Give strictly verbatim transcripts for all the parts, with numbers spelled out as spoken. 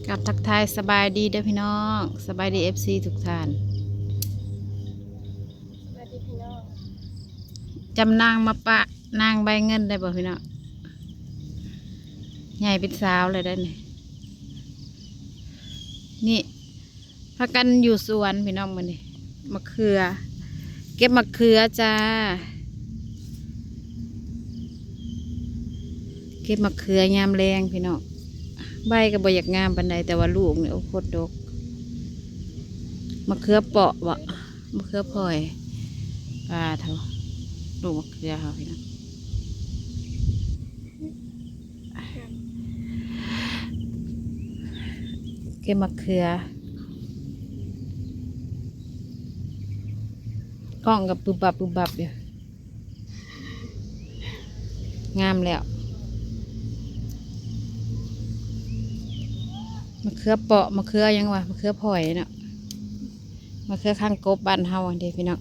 กับทักทายสบายดีเด้อพี่น้อง สบายดี เอฟซี ทุกท่าน สวัสดีพี่น้อง จำนางมาปะนางใบเงินได้บ่พี่น้อง ใหญ่เป็นสาวเลยได้นี่ นี่ พากันอยู่สวนพี่น้องมื้อนี้ มะเขือ เก็บมะเขือจ้า เก็บมะเขือยามแลงพี่น้อง ใบก็บ่อยากงามปานใด แต่ว่าลูกนี่โอ้โคตรดก มะเขือเปาะบ่ มะเขือพลอย ปาดเถาะ ลูกมะเขือเฮาพี่น้อง เก็บมะเขือ กล้องกับปึบปับปึบปับอยู่ งามแล้ว มะเขือเปาะ มะเขือหยังวะ มะเขือพลอยเนาะ มะเขือคางกบบ้านเฮาอันเด้พี่น้อง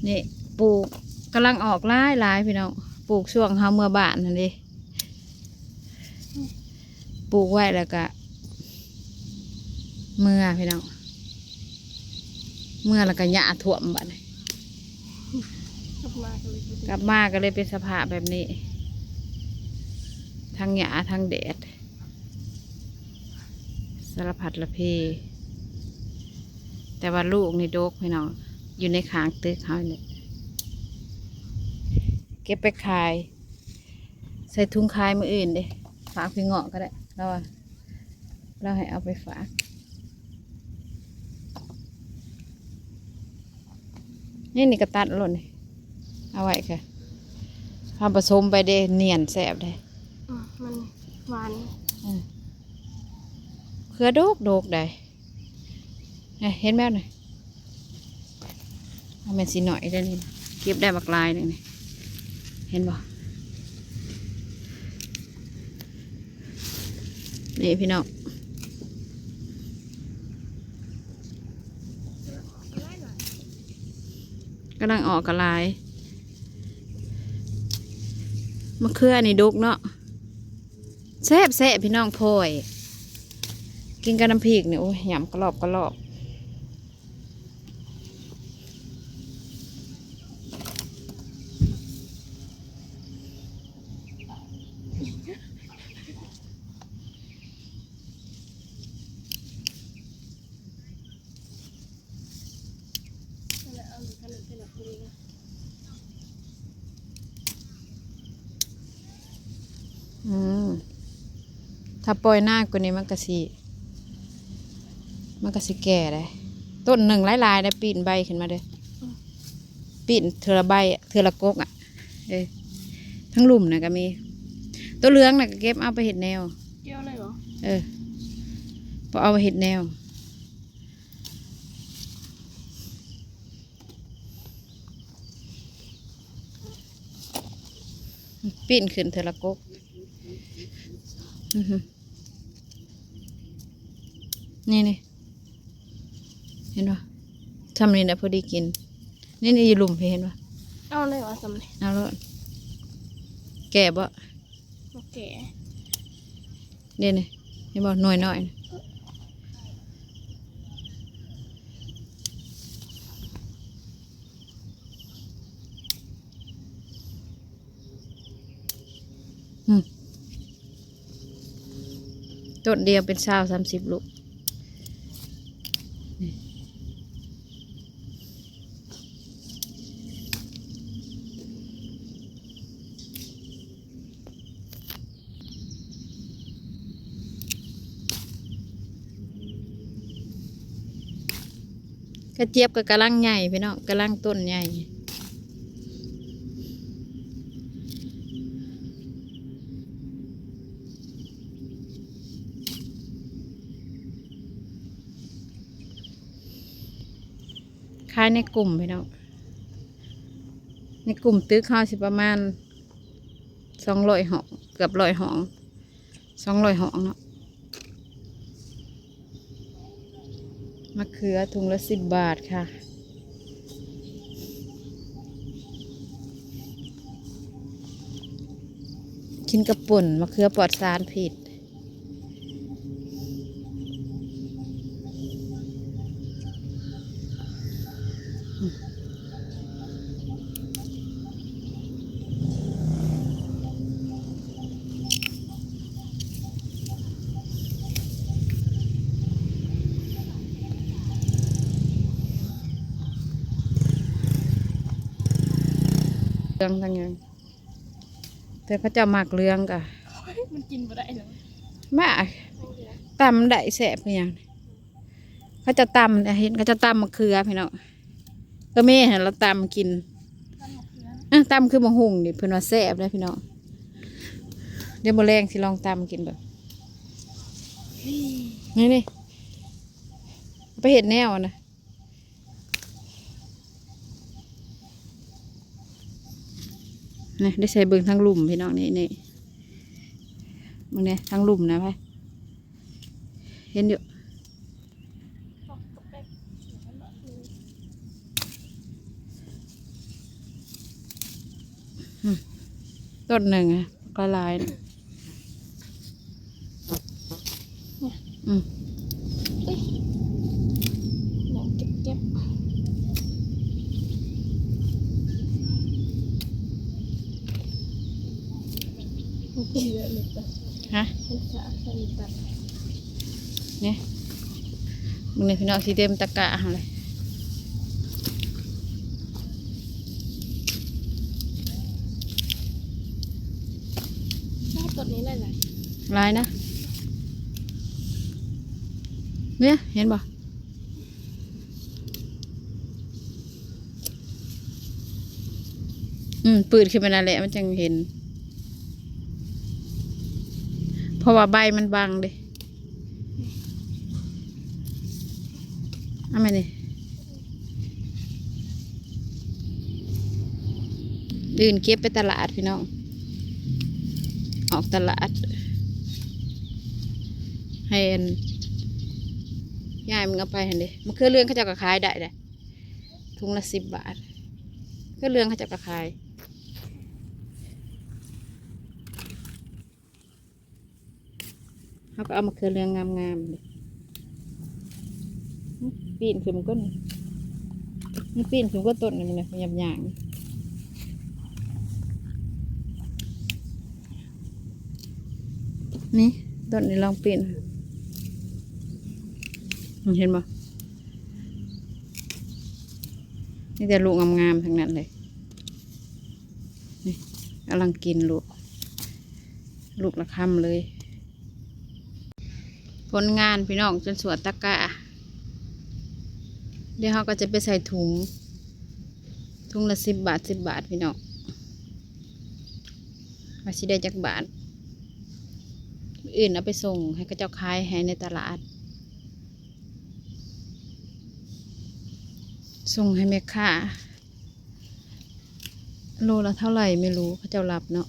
นี่ปลูกกำลังออกหลายหลายพี่น้อง ปลูกช่วงเฮาเมือบ้านนั่นเด้ ปลูกไว้แล้วก็ เมือพี่น้อง เมือแล้วก็หญ้าท่วมบัดนี้ กลับมาก็เลยเป็น กลับมาก็เลยเป็นสภาพแบบนี้ ทั้งหญ้าทั้งแดด สารพัดละเพ แต่ว่าลูกนี่ดกพี่น้อง อยู่ในข้างตึกเฮาเนี่ย เก็บไปขาย ใส่ถุงขายมื้ออื่นเด้ ฝากพี่เงาะก็ได้ เราว่า เราให้เอาไปฝาก นี่ นี่ก็ตัดโลดนี่ เอาไว้ค่ะ เอาผสมไปเด้ เนียนแซ่บเด้ อืม มันหวาน อืม เขือดกดกได้ นี่ เห็นแมวนี่ เอาแม่นสิหน่อยเด้อนี่ เก็บได้บักหลายหนึ่งนี่ เห็นบ่ นี่พี่น้อง กำลังออกกะหลาย มะเขือนี่ดกเนาะ แซ่บแซ่บพี่น้องพลอย กินกับน้ำพริกนี่ โอ้ย หยำกรอบกรอบ อืม ถ้าปล่อยนานกว่านี้มันก็สิ มันก็สิแก่เลย ต้นหนึ่งหลายๆได้ปีนใบขึ้นมาเด้อ อืม ปีนเทื่อละใบอะ เทื่อละกกอะ เออ ทั้งลุ่มน่ะก็มี ตัวเหลืองน่ะก็เก็บเอาไปเฮ็ดแนว เกี่ยวเลยเหรอ เออ พอเอาไปเฮ็ดแนว ปีนขึ้นเทื่อละกก อือหือ นี่ นี่ เห็นบ่ ทำนี่นะพอดีกิน นี่ นี่อยู่ลุ่มพี่เห็นบ่ เอาเลยเหรอ ทำเลย เอาโลด แก่บ่ โอเค เดี๋ยวนี่ เห็นบ่ หน่วยน้อยนี่ อืม ต้นเดียวเป็นซาวสามสิบลูก กระเจี๊ยบก็กำลังใหญ่พี่น้อง กำลังต้นใหญ่ ขายในกลุ่มพี่น้อง ในกลุ่มตึกเฮาสิประมาณสองร้อยห้อง เกือบร้อยห้อง สองร้อยห้องเนาะ มะเขือถุงละสิบบาทค่ะ กินกับป่นมะเขือปลอดสารพิษ เหลืองทั้งหยัง แต่เขาเจ้ามักเหลืองกะ มันกินบ่ได้แล้ว มาตำได้แซ่บคือหยัง เขาเจ้าตำนะ เห็นเขาเจ้าตำมะเขือพี่น้อง เออแม่หั่นเราตำกิน ตำมะเขือ อ่ะตำคือมะฮุ่งนี่เพิ่นว่าแซ่บเลยพี่น้อง เดี๋ยวมื้อแลงสิลองตำกินเบิ่ง นี่นี่ไปเห็ดแนวนะ นี่ได้ใส่เบิ่งทั้งลุ่มพี่น้อง นี่นี่มึงเนี่ยทั้งลุ่มนะไปเห็นอยู่ ต้นหนึ่งอะก็หลายนะ อืม ลองเก็บเก็บมันขึ้นเยอะเลยจ้ะ ฮะ มันสะอาดสะอาด นี่มึงเนี่ยพี่น้องที่เต็มตะกร้าหั่นเลย ชอบต้นนี้เลยแหละ หลายนะ เนี่ยเห็นบ่ อืมปืดขึ้นไปนั่นแหละมันจังเห็น เพราะว่าใบมันบังเด้ เอามานี่ อื่นเก็บไปตลาดพี่น้อง ออกตลาด ให้อันยายมึงเอาไปหั่นเด้ มะเขือเหลืองเขาเจ้าก็ขายได้เด้ ถุงละสิบบาท มะเขือเหลืองเขาเจ้าก็ขาย เขาก็เอามะเขือเหลืองงามๆเลย ปีนขึ้นก้น นี่ปีนขึ้นก้นต้นนี่มันเนี่ยมันหยาบๆ นี่ต้นนี้ลองปีน เห็นบ่ นี่แต่ลูกงามๆทั้งนั้นเลย นี่กำลังกินลูก ลูกละคำเลย ผลงานพี่น้องจนสวดตะกร้า เดี๋ยวเขาก็จะไปใส่ถุง ถุงละสิบบาท สิบบาทพี่น้อง ว่าสิได้จักบาท มื้ออื่นเอาไปส่งให้เขาเจ้าขายให้ในตลาด ส่งให้แม่ค้า โลละเท่าไหร่ไม่รู้ เขาเจ้ารับเนาะ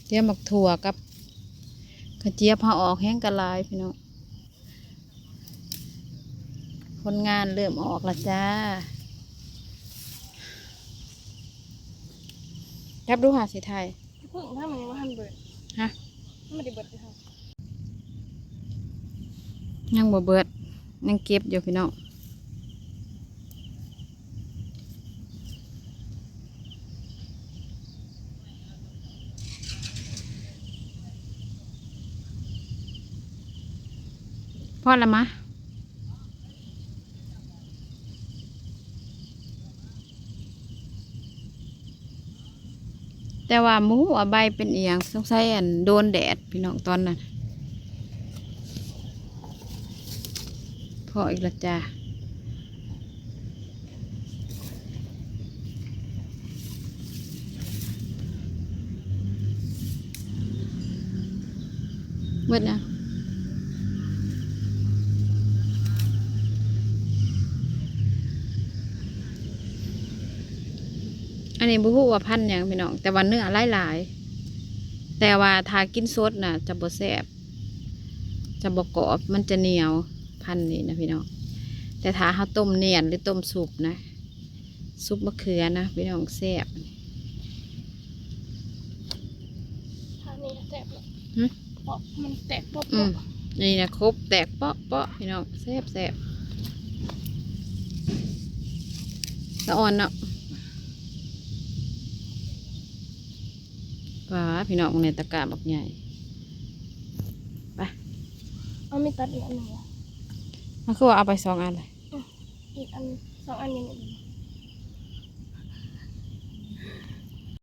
เตรียมบักถั่วกับกระเจี๊ยบเฮาออกแฮงกะหลายพี่น้อง ผลงานเริ่มออกแล้วจ้า จับดูหาสิไทย เพิ่งถ้ามันยังไม่ทันเบิด ฮะ มันไม่ได้เบิดเลยค่ะ ยังบ่เบิด ยังเก็บอยู่พี่น้อง พอละมะ แต่ว่าหมูว่าใบเป็นอีหยัง สงสัยอันโดนแดดพี่น้องตอนนั้น พออีกละจ้า เบิดนะ อันนี้บ่ฮู้ว่าพันธุ์หยังพี่น้อง แต่ว่าเนื้อหลายๆ แต่ว่าถ้ากินสดน่ะ จะบ่แซ่บ จะบ่กรอบ มันจะเหนียว พันธุ์นี้นะพี่น้อง แต่ถ้าเฮาต้มเนียนหรือต้มซุปนะ ซุปมะเขือนะพี่น้อง แซ่บ ทางนี้แตกเลย หึ เพราะมันแตกปุ๊บ อืม นี่นะครบแตกเปาะเปาะพี่น้อง แซ่บแซ่บ สะออนเนาะ ว้า พี่น้อง ในตะกร้าบักใหญ่ ไป เอาไม่ตัดอีกอันหนึ่งอะ มันคือว่าเอาไปสองอันเลย อีกอัน สองอันนี้